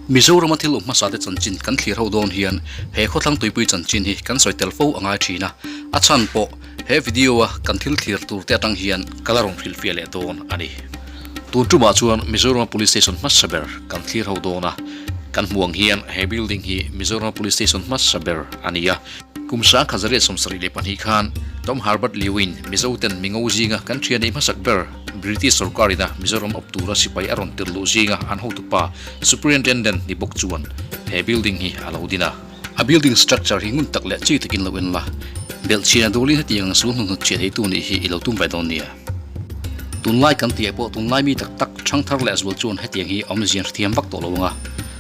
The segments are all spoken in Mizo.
Mizorama thil awm hmasa te chanchin kan thlir ho dawn hian he khawthlang tuipui chanchin hi kan sawi tel fo a ngai thin a, a chhan pawh he video a kan thil thlir tur te atang hian ka la rawn hrilhfiah leh dawn a ni. Tun tumah chuan Mizorama Police Station hmasa ber kan thlir ho dawn a, kan hmuh ang hian he building hi Mizorama Police Station hmasa ber a ni a. Kum 1872 khan Tom Herbert Lewin Mizo ten Mingo zinga kan thian ei hmasak ber British sorkarina Mizoram awp tura sipai a rawn tirh luh zinga an hotupa Superintendent ni bawk chuan he building hi a lo din a. A building structure hi ngun tak leh chi takin lo en la, belhchhian a dawlin hetiang ang sul hnuhnut chhiat eitu nih hi i lo tum ve dawn nia. Tunlai kan tih ah pawh tunlai mi tak tak thangthar leh zual chuan hetiang hi awmzian hrethiam vak tawh lo ang a,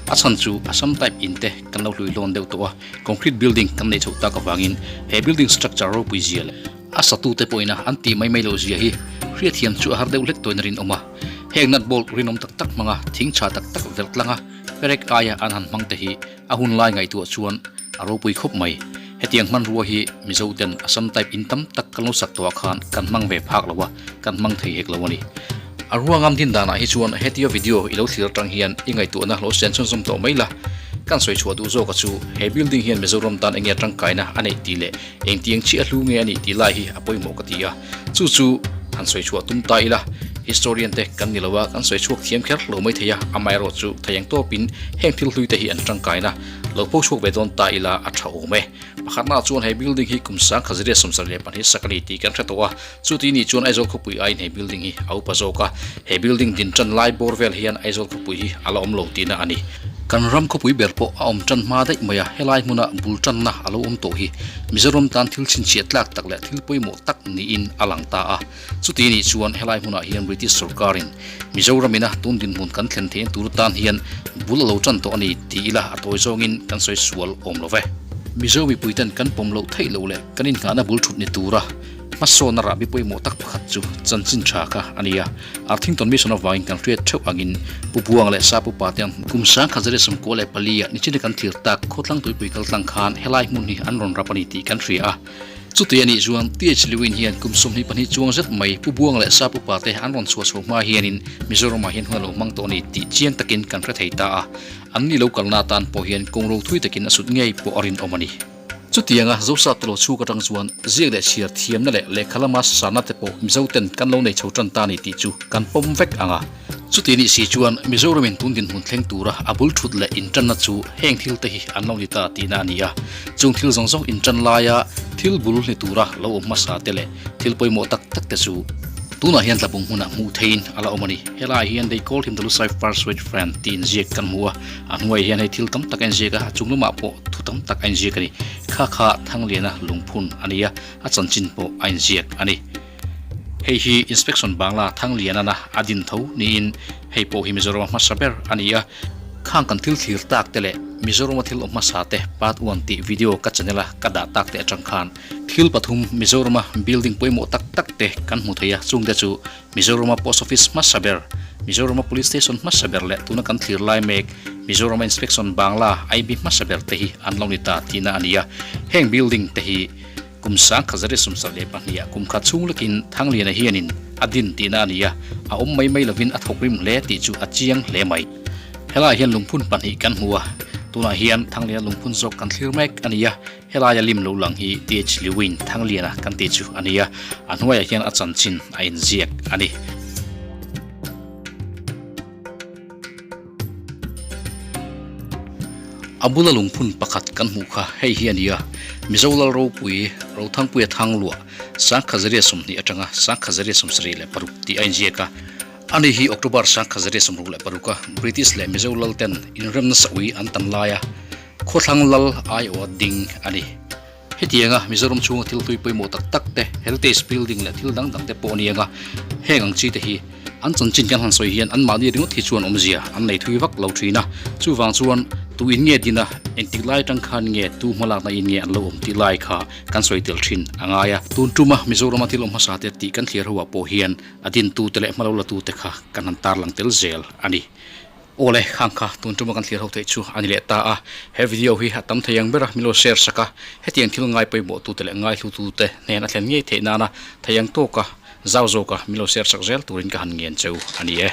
a chhan chu Assam type in te kan lo hlui hlawn deuh tawh a, Concrete building kan neih chhoh tak avangin he building structure ropui zia leh a satute pawhin a an tih mai mai loh zia hi hriatthiam chu a har deuh hlek tawhin a rinawm a. Heng nut bolt rinawm tak tak hmanga thing tha tak tak velh tlanga perek aia an han hmang te hi a hun lai ngaihtuah chuan a ropui khawp mai. Hetiang hmanrua hi Mizo ten Assam type in tam tak kan lo sak tawhah khan kan hmang ve phak lo a, kan hmang thei hek lo a ni. A ruangam din danah hi chuan hetia video i lo thlir atang hian i ngaihtuahna lo sian chhunzawm tawh mai la. Kan sawi chhuah duh zawka chu he building hian Mizoram tan enge tangkaina a neih tih leh engtiang chiah hlu nge a nih tih lai hi a pawimawh ka ti a. Chu chu han sawi chhuah tum ta ila, historian te kan ni lo a, kan sawi chhuak thiam kher lo mai thei a, amaherawh chu theiang tawpin heng thil hlui te hi an tangkaina lo pho chhuak ve dawn ta ila a tha awm e. Pakhatnaah chuan he building hi kum 1872 sak a ni tih kan hre tawh a. Chuti nih chuan Aizawl khawpui aiin he building hi a upa zawk a, he building din tan lai bawr vel hian Aizawl khawpui hi a la awm lo tihna a ni. Kan ram khawpui ber pawh a awm tan hma daih mai a, helai hmuna bul tanna a lo awm tawh hi Mizoram tan thil chhinchhiah tlak tak leh thil pawimawh tak niin a lang ta a. Chuti nih chuan helai hmunah hian British sorkarin Mizoram ina tun dinhmun kan thlen theihna tur tan hian bul a lo tan tawh a ni ti ila a tawi zawngin kan sawi sual awm lo ve. Mizo mipuiten kan pawm loh theih loh leh kan innghahna bul thut ni tura Hmasawn a rahbi pawimawh tak pakhat chu chanchin tha kha a ni a, Arthington Mission avangin kan hriat theuh angin Pu Buang leh Sa Pu Pa te ang kum 1994 ah nichina kan thlir tak khawtlang tuipui kal tlang khan helai hmun hi an rawn rap a ni tih kan hria a. Chuti a nih chuan TH Lewin hian kum 22 chuang zet mai Pu Buang leh Sa Pu Pa te an rawn chhuah chho hma hianin Mizoramah hian hun a lo hmang tawh a ni tih chiang takin kan hre thei ta a, anni lo kalna atan pawh hian kawngro thui takin a sut ngei pawh a rinawm a ni. Chutianga Zosap te lo chhuk atang chuan ziak leh chhiar thiamna leh lehkha lama sarna te pawh Mizo ten kan lo nei chho tan ta ni tih chu kan pawm vek ang a. Chuti nih si chuan Mizoramin tun dinhmun thleng tura a bul thut leh intanna chu heng thil te hi an lo ni ta tihna a ni a. Chung thil zawng zawng intan laia thil bul ni tura lo awm hmasa te leh thil pawimawh tak tak te chu tunah hian tlabung hmunah hmuh theiin a la awm a ni. Helaiah hian They called him the Lusai first white friend tih inziak kan hmu a. A hnuaiah hian hei thil tam tak a inziak a, a chung lamah pawh thu tam tak a inziak a ni. Kha kha Thangliana lungphun a ni a, a chanchin pawh a inziak a ni. Hei hi Inspection Bangla Thanglianana a din tho niin hei pawh hi Mizorama hmasa ber a ni a. Khang kan thil thlir tak te leh Mizorama thil awm hmasa te part one tih video ka channel a ka dah tak te atang khan thil pathum Mizorama building pawimawh tak tak te kan hmu thei a, chungte chu Mizorama Post Office hmasa ber, Mizorama Police Station hmasa ber leh tuna kan thlir lai mek Mizorama Inspection Bangla IB hmasa ber te hi an lo ni ta tihna a ni a. Heng building te hi kum 1972 ah kum khat chhung lekin Thangliana hianin a din tihna a ni a, a awm mai mai lovin a thawk rim hle tih chu a chiang hle mai. Helaiah hian lungphun pahnih kan hmu a, tunah hian Thangliana lungphun zawk kan thlir mek a ni a. Helaia lim lo lang hi TH Lewin Thangliana kan tih chu a ni a, a hnuaiah hian a chanchin a inziak a ni. A bula lungphun pakhat kan hmuh kha hei hi a ni a, Mizo Lal ropui Rothangpuia Thangluah 1920 atanga 1976 tih a inziak a. Ani hi October 1966 a British leh Mizo Lal ten inremna saui an tan laia Khawthlang lal aiawh ding a ni. Hetianga Mizoram chhunga thil hlui pawimawh tak tak te, heritage building leh thil dang dang te pawh a ni anga heng ang chi te hi an chanchin kan han sawi hian anmahni ringawt hi chuan awmzia an nei thui vak lo thin a. Chuvang chuan tu in nge din a, engtik lai atang khan nge tu hmalakna in nge an lo awm tih lai kha kan sawi tel thin a ngai a. Tun tuma Mizorama thil awm hmasa te tih kan thlir ho ah pawh hian a dintute leh hmalo latute kha kan han tarlang tel zel a ni. Aw le, khang kha tun tuma kan thlir ho theih chu a ni leh ta a, he video hi a tam thei ang ber a, min lo share sak a, hetiang thil ngai pawimawh tute leh ngai hlu tute hnen a thlen ngei theih nana thei ang tawka zau zawka min lo share sak zel turin ka han ngen cheu a ni e.